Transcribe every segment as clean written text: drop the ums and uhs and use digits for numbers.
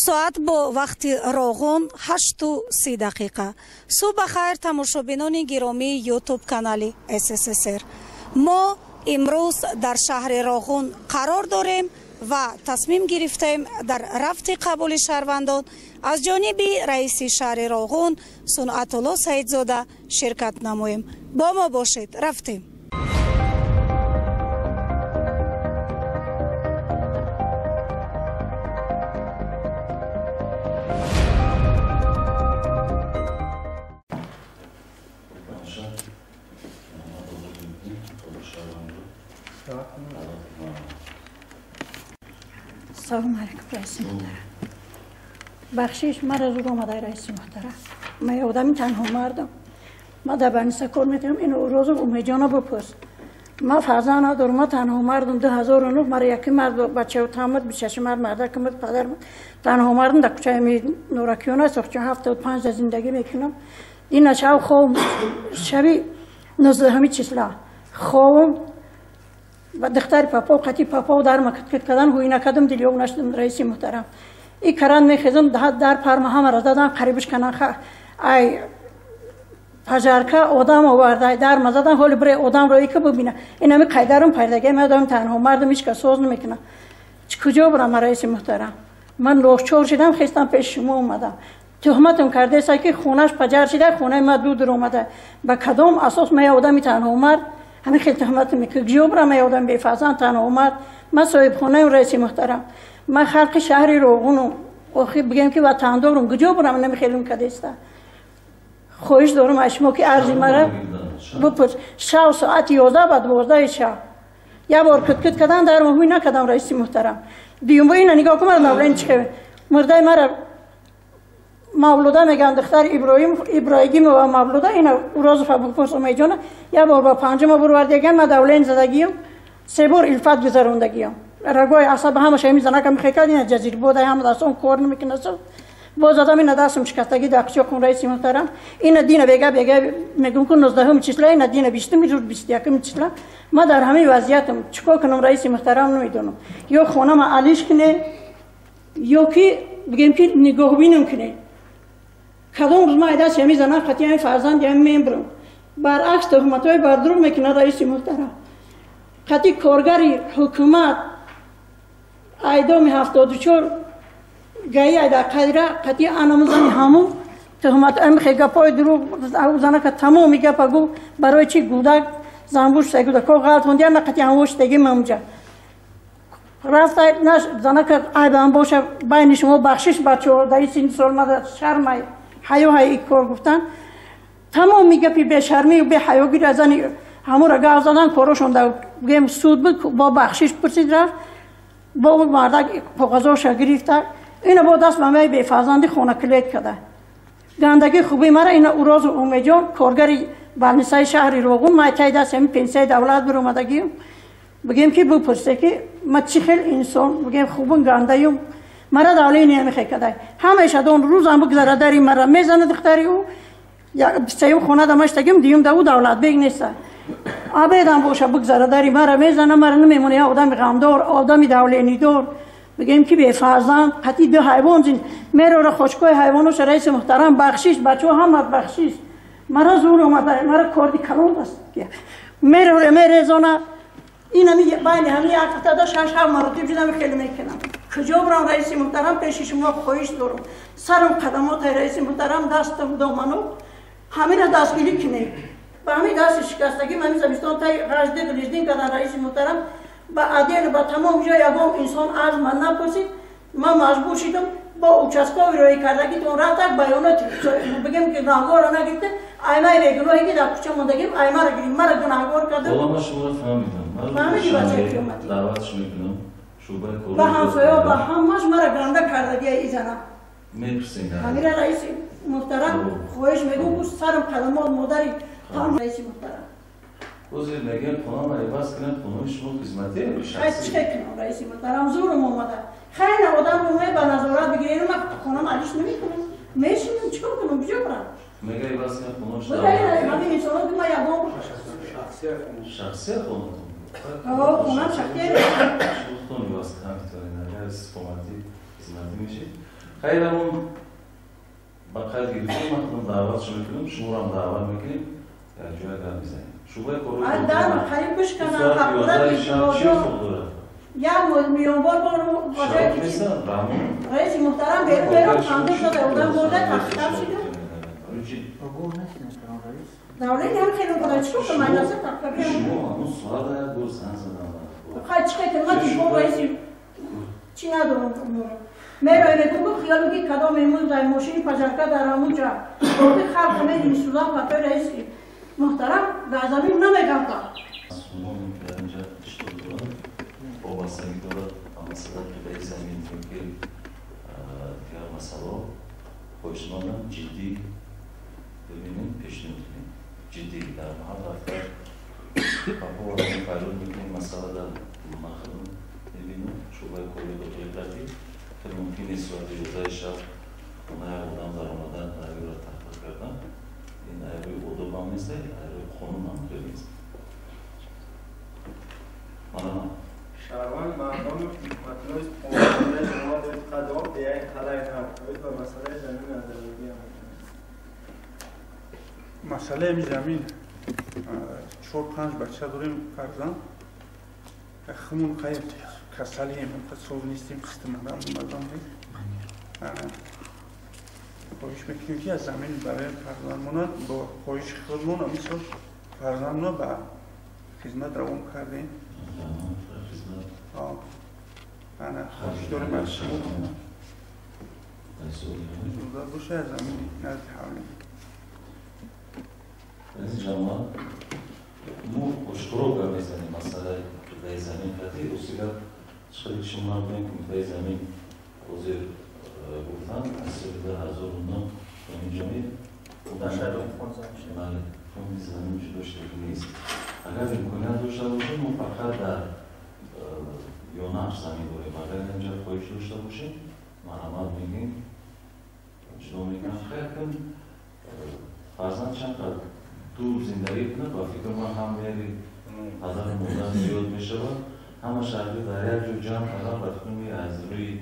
Соат бо вақти Роғун 8:30 дақиқа. Субҳ бахайр, тамошобинони гиромии Ютуб канали СССР. Мо имрӯз дар шаҳри Роғун қарор дорем ва тасмим гирифтем дар рафти қабули шаҳрвандон аз ҷониби раиси шаҳри Роғун Сунъатулло Саидзода ширкат намоем. Бо мо бошед, рафтем. Салом алейкум, раиси муҳтарам. Бахшиш, мара зуд омадай, раиси муҳтарам. Ман як одами танҳо мардам. Ман дар Баниса кор мекунам, ин Урозов Умедҷона бипурс. Ман фарзанд надорам, ман танҳо мардам. 2009 мара яки мард бача тамад, 26 мард мардак мад, падар танҳо мардам, дар кӯчаи Нуракиён аст, 75 да зиндагӣ мекунам. Ина шаб хоб, шаби 19 числа хобам ба духтари папо қати папо дар макаткат кардан, ҳуй накардам, дилёг нашудам, раиси муҳтарам. И каран мехезам, дар парма ҳамаро задан, қарибш канан, ай пажарка одам оварда, дар ма задан, ҳоли бире одамро ика бибина. Ин ҳами қайдарам пайдагӣ, ман одами танҳо мардам, ҳеч кас соз намекунам. Куҷо бурам, раиси муҳтарам? Ман лоҳчор шидам, хестам пеши шумо омадам. Туҳматам кардааст, ки хонаш паҷар шида, хонаи ман дур омада. Ба кадом асос ман одами танҳо мард ҳамин хел туҳмат мекунад? Куҷо бурам, ман одами бефарзанд, танҳо мард? Ман соҳибхонаем, раиси муҳтарам. Ман халқи шаҳри Роғунам, охир бигем ки ватандорам, куҷо бурам, намехелам кадеста. Хоҳиш дорам аз шумо ки арзи мара бипурс. Шав соати 11 ба 12 шав. Як бор куткут кардан, дар ҳуй накардам, раиси муҳтарам. Дуюм ина нигоҳ кун, мара навлен чихе. Мурдаи мара Мавлуда мегӯянд, духтари Иброҳимова Мавлуда, ина Урозова бипурс Умедҷона, як бор ба панҷума бурвардияган, ман давлен задагиям, се бор илфат гузарондагиям. Рагои асаб ҳамаша ҳами занака мехекард, ина ҷазирбода ҳама дастом кор намекунад. Боз одам ина дастам шикастагӣ дар қучоқун, раиси муҳтарам. Ина дина бега бега мегӯм ку 19 числа, ина дина 20 рӯз 21 числа. Ман дар ҳамин вазъиятам чӣ кор кунам, раиси муҳтарам, намедонам. Ё хонама алиш куне, ё ки бигем ки нигоҳбинам куне. Кадом рӯз ман даст ҳами занам қати ҳами фарзанд ҳами мембурам. Баръакс туҳматҳои бардурӯғ мекунад, раиси муҳтарам. Қати коргари ҳукумат айдоми 74 гаи айда қадира қати анамзани ҳамун туҳмат ҳами гапҳои дурӯғ занака тамоми гапа гуфт, барои чи гудак занбуш гудако ғалт хонд, я қати ҳамвош теги мамҷа. Рафта наш занака айбам боша байни шумо бахшиш бачаҳо дар ин синни сол мада шармай ҳаё ҳай ин кор гуфтан. Тамоми гапи бешармию беҳаёгири аз зани ҳамура гап задан, корошон дар гем суд буд, бо бахшиш пурсид рафт, бо мардак коғазоша гирифта, ина бо даст ба май бефарзанди хонаклет када. Гандагии хуби мара ина Урозу Умедҷон, коргари балнисаи шаҳри Роғун, ман тай даст ҳамин пенсияи давлат биромадагиюм. Бигем ки бипурсе ки ман чӣ хел инсон, бигем хубун гандаюм, мара давлаи намехе кадай. Ҳамеша дон рӯзам бигзара дари мара мезана духтари ӯ, сеюм хона дамаштагим, дуюм да ӯ давлатбег неста. Абедам боша бигзара дари мара мезана, мара намемона, як одами ғамдор, одами давленидор, бигем ки бефарзанд, қати ду ҳайвон зин мерора хошкои ҳайвоноша, раиси муҳтарам, бахшиш, бачаҳо ҳама бахшиш. Мара зур омада, мара корди калон аст. Мерора мерезона, ин ҳами байни ҳами як ҳафтада 6-7 маротиб шудам хеле мекунам. Куҷо бурам, раиси муҳтарам, пеши шумо хоҳиш дорам. Сарам қадамоти раиси муҳтарам, дастам домано, ҳамира дастгирӣ кунед. Ба ҳамин дасти шикастагӣ ҳамин зимистон таи ғаждид лиздин кардан, раиси муҳтарам, ба адел ба тамом ҷо ягон инсон аз ман напурсид. Ман маҷбур шидам бо участкови роӣ кардагитон рафтак баёнот бигем ки гунаҳгорро нагирифта, аймаи бегуноҳе ки дар кӯча мондагим, аймаро гирифт, мара гунаҳгор кардам. Ҳоло ман шуморо фаҳмидам. Фаҳмидӣ, бачаи қиёматӣ? Даъватш мекунам. Шӯъбаи кор ба ҳамсоя ба ҳамаш мара ганда кардагия изана. Мепурсем. Ҳамира, раиси муҳтарам, хоҳиш мегӯм, ку сарам қадамот модари там, раиси муҳтарам. Ҳозир мегӯям хонама иваз кунам, хонаи шумо хизматӣ ё шахсӣ? Чӣ кунам, раиси муҳтарам, зурам омада. Хайр, одамро ме ба назорат бигирем, ман хонам алиш намекунам. Мешинам, чӣ кор кунам, куҷо бурам? Мега иваз кунам хонаи шумо. Ҳамин инсонот ма ягон шахсия хонатон? Хонам шахсия. Шумо худтон иваз кунам метавонед, агар истиқоматӣ хизматӣ мешед. Хайрамон ба қайд гирифтем, ман худам даъват шумо мекунам, шуморо ҳам даъват мекунем, як ҷоя гап мезанем. Шӯъбаи корҳои дар қариб бишканам, ҳақорат як миллион бор бо ҷое ки раиси муҳтарам берун берун ханду шуда, одам бурда тахтам шуда. Давление ҳам хеле буда, чӣ кунам, майнаса тахтам. Шумо ҳамон соата як бор занг задам. Хай чӣ кайтам, ман телефон раиси чӣ надорам. Мерои мегӯм, хиёл мекунӣ кадом меҳмон дар мошини пажарка дар ҳамон ҷо. Боқи халқ медини сӯзан патои раиси муҳтарам дар замин намегамта. Масъулоне ки дар инҷа иштирок доранд, вобастагӣ дорад ба масъалаи қитъаи замин ё ки дигар масъалаҳо, хоҳишмандам ҷиддӣ бибинем, пешниҳод кунем. Ҷиддӣ дар маҳал рафта папо пайрод мекунем, масъала дар махдум мебинем, шӯъбаи кори дохили қатъӣ. Хеле мумкин нест соати 11 шаб хонаи як одам даромадан, дарёро тахта кардан. Ин айрӯи одоб ҳам нест, айрӯи қонун ҳам хеле нест. Марҳамат. Шаҳрванд Мардонов Ҳикматуллои понздаҳ ҷамоат оид қадом деяи қалай нав оид ба масъалаи замин назарбагӣ амал. Масъалаи замин 4-5 бача дорем, фарзанд. Хумон қайд касалием, сов нестем, қистимадам мардам нест. Хоҳиш мекунем ки аз замин барои фарзандмона бо хоҳиши худмон мисол фарзандмона ба хизмат равон кардем. Ана хоҳиш дорем аз шумо иҷозат боша аз замини назди ҳавлӣ. Азиз ҷамоат, мо ошкоро гап мезанем масъалаи қитъаи замин қатъи. Рости гап, чиқаде ки шумо набудем, кумитаи замин ҳозир гуфтанд, аз соли 2009 то инҷони бале, фонди замин ҷудо шудагӣ нест. Агар имконият дошта бошем, мо фақат дар ёнақш замин дорем. Агар инҷа хоҳиш дошта бошем, марҳамат мегӯем, ҷудо мекунам. Хайр кун, фарзанд чанд қад дур зиндагӣ кунад, ба фикр ман ҳам меҳри падару модар зиёд мешавад. Ҳама шаҳрӣ дар як ҷо ҷамъ кардан ба фикр аз рӯи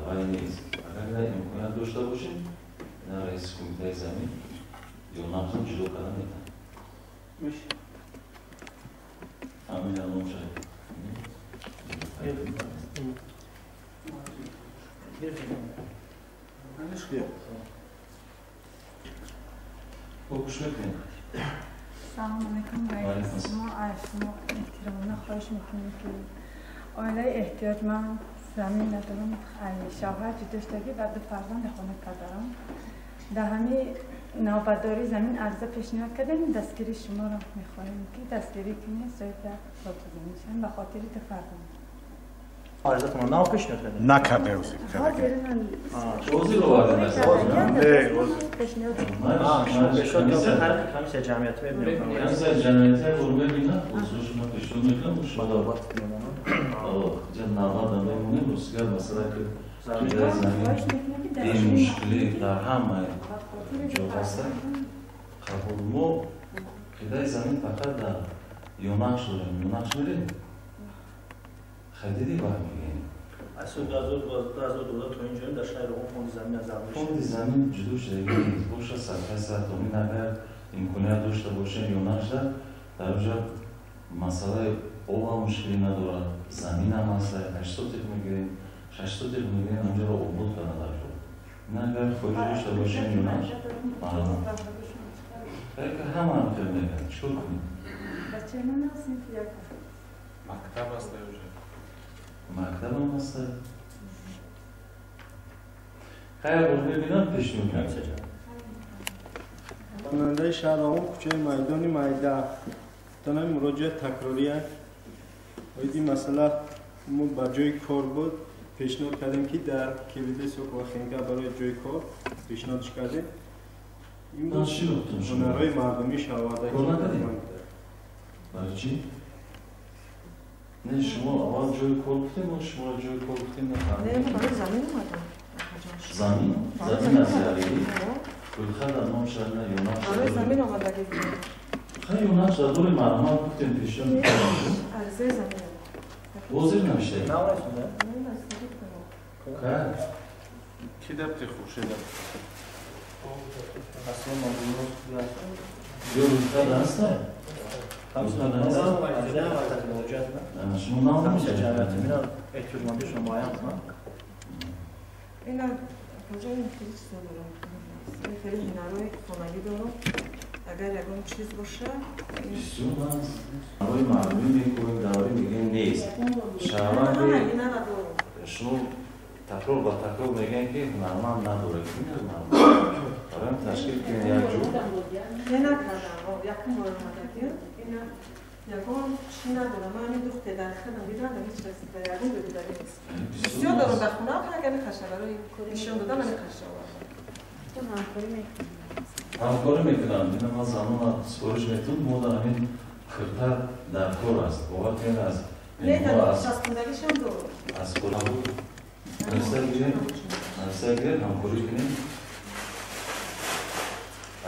вай нест. Агар имконият дошта бошем, ина раиси кумитаи замин ёнақшам ҷудо карда метавонад. Фамилия, ном, шаҳр. Хуб, гӯш мекунем. Салом алейкум, раис. Мо аз шумо эҳтиромона хоҳиш мекунем ки оилаи эҳтиёҷманд, замин надорам, шавҳар ҷудо шудагӣ ва ду фарзанди хона падарам. Дар ҳамин навбатдорӣ замин арза пешниҳод кардем, дастгирии шуморо мехоҳем ки дастгирӣ кунед, соҳиби соти замин шавем ба хотири ду фарзанд. Арзатон нав пешниҳод кардем? Накардем. Ҳозир овардем. Не, ҳозир. Пешниҳод Шумо пешниҳод кардем, комиссия ҷамъиятӣ мебинем. Комиссия ҷамъиятӣ бор мебинад, ҳозир шумо пешниҳод мекунам, шумо навбат мемонем. Рости гап, масъала ки қитъаи замин бемушкилӣ дар ҳама ҷо ҳаста. Қабул, мо қитъаи замин фақат дар ёнақш дорем. Ёнақш мерем? Хай диди вақт мегӯем. Аз соли 2012 то инҷо дар шаҳри Роғун фонди замин аз фонди замин ҷудо шудагӣ нест. Боша садҳаи сад томин агар имконият дошта бошем, ёнақшда дар оҷа масъалаи об ҳам мушкилӣ надорад, замин ҳам ҳаста. 800 тиқ мегирем, 600 тиқ мегирем, онҷоро обод кардан дар кор. Ин агар хоҳиш дошта бошем, ёнақш маълум. Ҳама ҳам хел мегӯянд, чӣ кор кунем? Бачаи ман синфи якум. Мактаб аст уже. Мактабам ҳаста. Хайр, бор мебинам, пешниҳод мекунам. Хонандаи шаҳр Роғун, кӯчаи Майдони Майда. Танаи муроҷиат такрория. Оиди масъала мо ба ҷои кор буд, пешниҳод кардем ки дар КВД Сокова Хенга барои ҷои кор пешниҳодш кардем. Ин буд ҳунарҳои мардумии шаҳрвардаки. Кор накардем? Барои чӣ? Не, шумо аввал ҷои кор гуфтем, мо шуморо ҷои кор гуфтем, нафаҳмидем. Не, барои замин омадам. Замин? Замин аз яригӣ? Гулхат аз ном шаҳр на ёнақш. Барои замин омадагӣ. Хай, ёнақш дар дори марҳамат гуфтем, пешниҳод кардем. Арзаи замин. Ҳозир навиштаед? Нав расонда? Не, Кай? Ки даптри Хуршеда? Ё рӯйхат ҳаста? Шумо наомадед? Ина куҷо ин хеле чизо дорам. Хеле ҳунарҳои хонагӣ дорам. Агар ягон чиз боша, бисёр аст. Барои мардумӣ мекунем, даврӣ мегӯем нест. Шаҳрванди шумо такрор ба такрор мегӯем ки ҳунарманд надоред. Ин ҳунарманд бароям ташкил кунем як ҷо. Не накардам. Якум бор омадагӣ. Ина ягон чӣ надорам. Ман ин духте дар худам дидам, ҳеҷ кас дар ягон ҷо дидагӣ нест. Бисёр дорам дар хона, агар мехаша барои нишон додан мехаша овардам. Ҳамкорӣ мекунам. Ина ман занона супориш метун, мо дар ҳамин кирта дар кор аст. Бовар кунед аз часпондагишам дорам. Аз кораҳо нависта гирем, ҳамкорӣ кунем.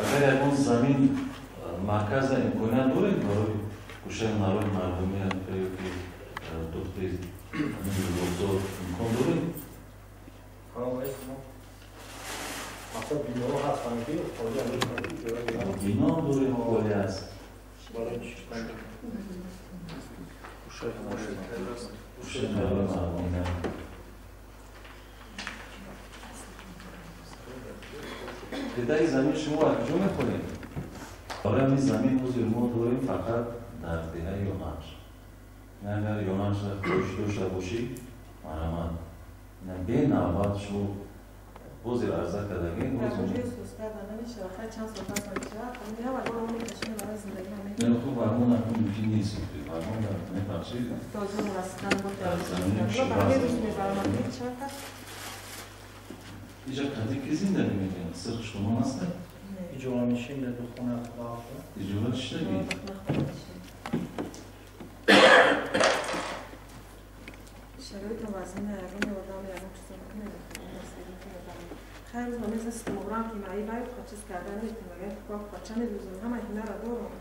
Агар ягон замин марказа имконият доред барои гӯшаи ҳунарҳои мардумӣ ё ки духти либосо имкон доред? Бино дорем, холӣ аст. Гӯшаи ҳунарҳои мардумӣ. Қитъаи замин шумо аз куҷо мехоҳед? Барои ҳамин замин ҳозир мо дорем фақат дар деҳаи Ёнанш. Агар Ёнаншро хоҳиш дошта бошӣ, марҳамат. Бенавбат шумо ҳозир арза кардагем. Хуб, вагон акун мумкин нест. Вагон мебахшед. Иҷа қади ки зиндагӣ мекунед? Сирқ шумо аст? Иҷора мешин дар хона худо. Иҷора чиштагӣ? Шароит вазина ягон одам ягон чиз мекунад. Хайр рӯз ман стомограм ки маи бай чиз кардан наметавонам. Агар бача медӯзам, ҳама ҳунарро дорам.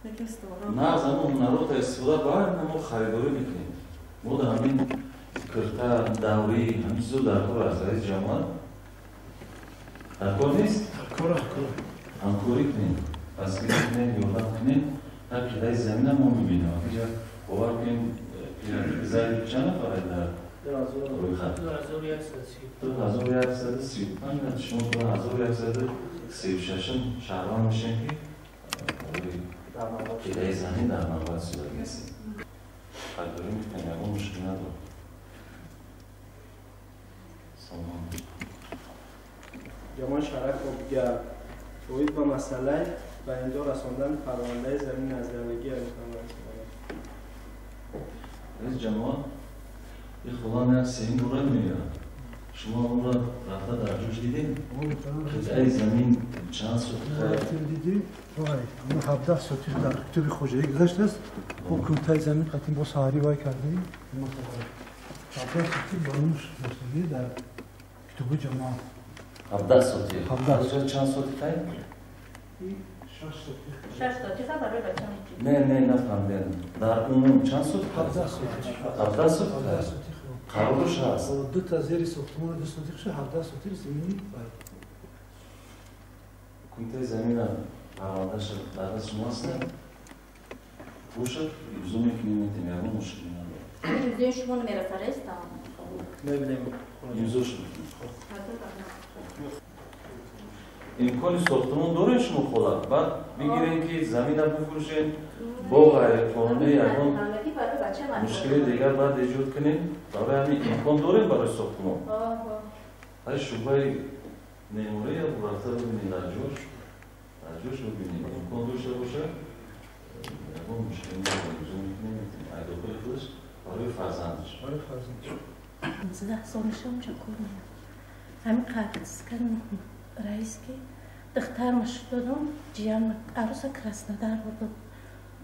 Лекин стомограм. На, аз ҳамон ҳунарҳо истифода бар мо харидорӣ мекунем. Мо дар ҳамин кирта, даврӣ, ҳамин чизо дар кор аст. Раиси ҷамоат дар кор нест? Дар кор, ҳамкорӣ кунем, дастгирӣ кунем, ёрдам кунем. Ҳар қитъаи замина мо мебинем. Инҷа бовар кунем, зайди чанд нафар дар рӯйхат? 2135. Шумо 2136 шаҳрванд мешем ки барои қитъаи замин дар навбат сурат гирифтем. Харидорӣ мекунем, ягон мушкил надорем. Салом. Ҷамоат шаҳрак обгар оид ба масъалаи ба имзо расондани парвандаи замини аз давлагӣ. Раис ҷамоат, ин холам як сеюм бора меояд. Шумо онро рафта дар ҷӯш дидед? Қитъаи замин чанд сотих? Дидем, 17 сотих дар китоби хоҷагӣ гузаштааст. Бо кумитаи замин қатъин бо саҳарӣ вай кардем. 17 сотих барои шуносагӣ дар китоби ҷамоат. 17 сотих. 17 чанд сотих ай? 6 сотих. 6 сотих барои бача. Не, не, нафаҳмидем. Дар умум чанд сотих? 17 сотих. 17 сотих. Қарорш ҳаст. Ду та зери сохтмон 2 сотих ша 17 сотих замини бай. Кумитаи замина парвандааш дар даст шумо аст? Бошад, имзо мекунем, метем, ягон мушкилӣ надорад. Имзои шумо намерасад, раис? Мебинем. Имзош. Имкони сохтмон доред шумо хола? Баъд бигирем ки замина бифурӯшем, бо ғайриқонунӣ ягон мушкили дигар баъд эҷод кунем. Барои ҳамин имкон дорем барои сохтмон. Ҳай шӯъбаи меъморӣ рафта бибинем дар ҷош, дар ҷош бибинем. Имкон дошта бошад, ягон мушкилӣ надорем, имзо мекунем, метем. Айдоқои худаш барои фарзандаш. Барои фарзандаш. 19 сол мешавам ҷо кор мекунам. Ҳамин қадр кардам раис ки духтармаш додам, ҷиям арӯса Краснодар бурдам.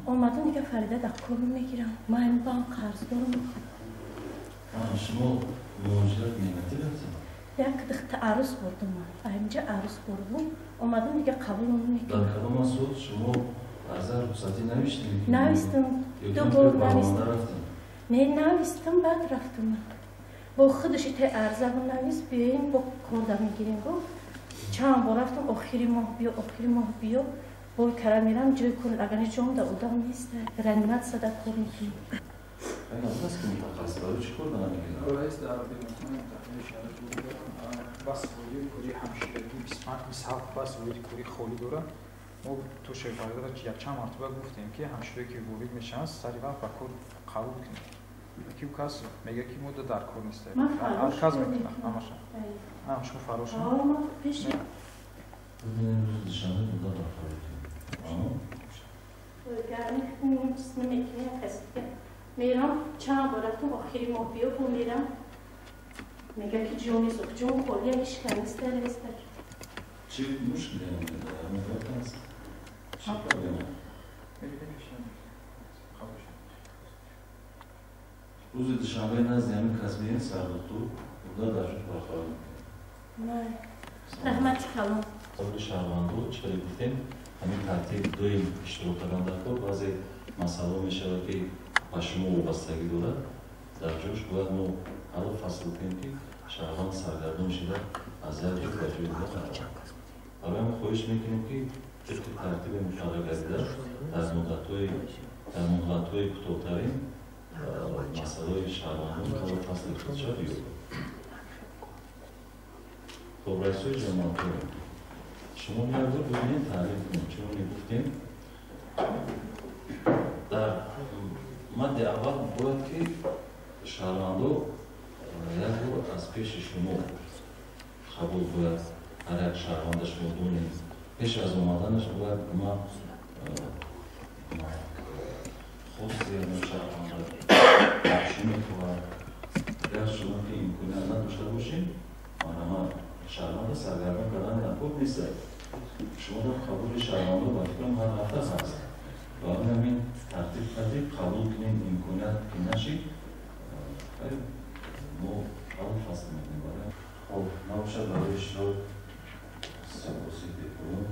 Омадам дига Фарида дар кор мегирам. Ман ба ҳам қарз дорам. Шумо муҳоҷират меҳнатӣ рафтед? Як духта арӯс бурдам ман. Ҳаминҷа арӯс бурдам. Омадам дига қабул намекунам. Дар кадом асос шумо арза рухсатӣ навиштед? Навистам. Ду бор навистам. Не, навистам, баъд рафтам ман. Бо худаш ите арза бинавис, биёем бо корда мегирем гуфт. Чанд бор рафтам, охири моҳ биё, охири моҳ биё. Бой кара мерам, ҷои кор агар ҷом да одам нест, реаниматсия да кор мекунем. Ин аст ки мутахассис барои чӣ кор намекунад? Раис дар беморхонаи мутахассиси шаҳри дорам, бас воҳиди кори ҳамширагӣ 25-27 бас воҳиди кори холӣ дорад. Мо то шеф-редактора якчанд мартаба гуфтем, ки ҳамширое ки ворид мешаванд, сари вақт ба кор қабул кунед. Ки ӯ кас мегӯяд, ки мо дар кор нестем. Отказ мекунад ҳамаша. Шумо фарош? Бибинем, рӯзи душанбе буда барқарор кунем. Гарми чиз намекунем, каси дига. Мерам, чанд бор рафтам, охири моҳ биё, бо мерам. Мегӯяд, ки ҷо нест, ҷон холия, ҳеч кас нест, нест. Чӣ мушкиле намедорад? Аст? Чӣ проблема? Рӯзи душанбе назди ҳамин кас биёед, сардухтур буда дар ҷо барқарор мекунем. Раҳмати калон. Қабули шаҳрвандо чӣ хеле гуфтем, ҳамин тартиб доим иштирок кардан дар кор, баъзе масъалаҳо мешавад, ки ба шумо вобастагӣ дорад, дар ҷош бояд мо ҳаллу фасл кунем, ки шаҳрванд саргардон шуда аз як ҷо ба ҷои дигар наравад. Барои ҳамин хоҳиш мекунем, ки тибқи тартиби муқарраргардида дар муҳлатҳои кӯтоҳтарин масъалаҳои шаҳрвандон ҳаллу фасли худша биёбад. Хоб, раисои ҷамоатҳо, шумо як бор бибинед, таълим кунед. Чун мегуфтем, дар мадди аввал бояд ки шаҳрвандо як бор аз пеши шумо қабул бояд, ҳар як шаҳрванда шумо донед, пеш аз омаданаш бояд ма хости ягон шаҳрванда чӣ мехоҳад. Агар шумо ки имконият надошта бошед, марҳамат, шаҳрванда саргардон кардан дар кор нест. Шумо дар қабули шаҳрвандо ба фикрам ҳар ҳафта ҳаст. Барои ҳамин тартиб кардед, қабул кунед, имконият ки нашид, мо ҳаллу фасл мекунем. Хоб, набошад, барои иштирок сипоси бепоён.